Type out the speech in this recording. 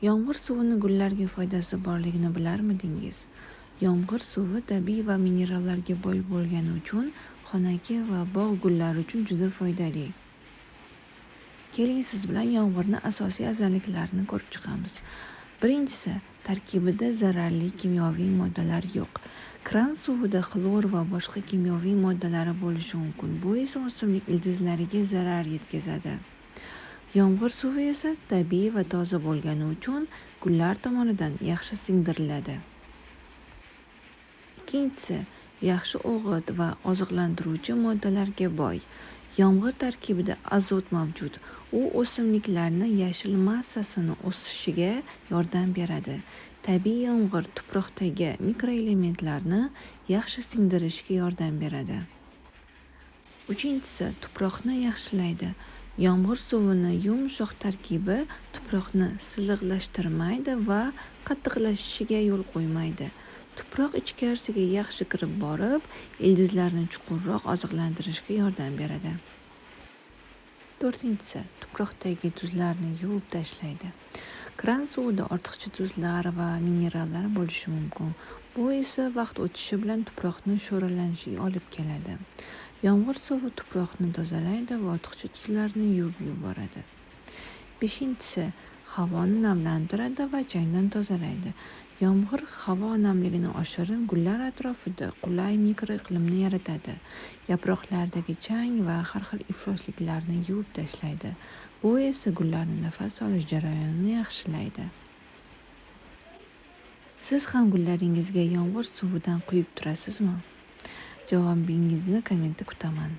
Yomg'ir suvini gullarga foydasi borligini bilarmidingiz? Yomg'ir suvi tabiiy va minerallarga boy bo'lgani uchun xonaki va bog' gullari uchun juda foydali. Keling, siz bilan yomg'irni asosiy afzalliklarini ko'rib chiqamiz. Birinchisi, tarkibida zararli kimyoviy moddalar yo'q. Kran suvida xlor va boshqa kimyoviy moddalari bo'lishi mumkin. Bu esa o'simlik ildizlariga zarar yetkazadi. Yomg'ir suvi esa tabiiy va toza bo'lgani uchun gullar tomonidan yaxshi singdiriladi. Ikkinchisi, yaxshi o'g'it va oziqlantiruvchi moddalarga boy. Yomg'ir tarkibida azot mavjud. U o'simliklarni yashil massasini o'sishiga yordam beradi. Tabiiy yomg'ir tuproqdagi mikroelementlarni yaxshi singdirishga yordam beradi. Uchinchisi, tuproqni yaxshilaydi. Yomg'ir suvini yumshoq tarkibi tuproqni silliqlashtirmaydi va qattiqlashishiga yo'l qo'ymaydi. Tuproq ichkarisiga yaxshi kirib borib, ildizlarni chuqurroq oziqlantirishga yordam beradi. To'rtinchisi, tuproqdagi tuzlarni yuvib tashlaydi. Kran suvida ortiqcha tuzlar va minerallar bo'lishi mumkin. Bu esa vaqt o'tishi bilan tuproqni sho'ralanishiga olib keladi. Yomg'ir suvi tuproqni tozalaydi va ortiqcha tuzlarni yuvib yuboradi. Beshinchisi, havoni namlantiradi va changdan tozalaydi. Yomg'ir havo namligini oshirib, gullar atrofida qulay mikroiqlimni yaratadi. Yaproqlardagi chang va har xil iflosliklarni yuvib tashlaydi. Bu esa gullarni nafas olish jarayonini yaxshilaydi. Siz ham gullaringizga yomg'ir suvidan quyib turasizmi? Javobingizni kommentda kutaman.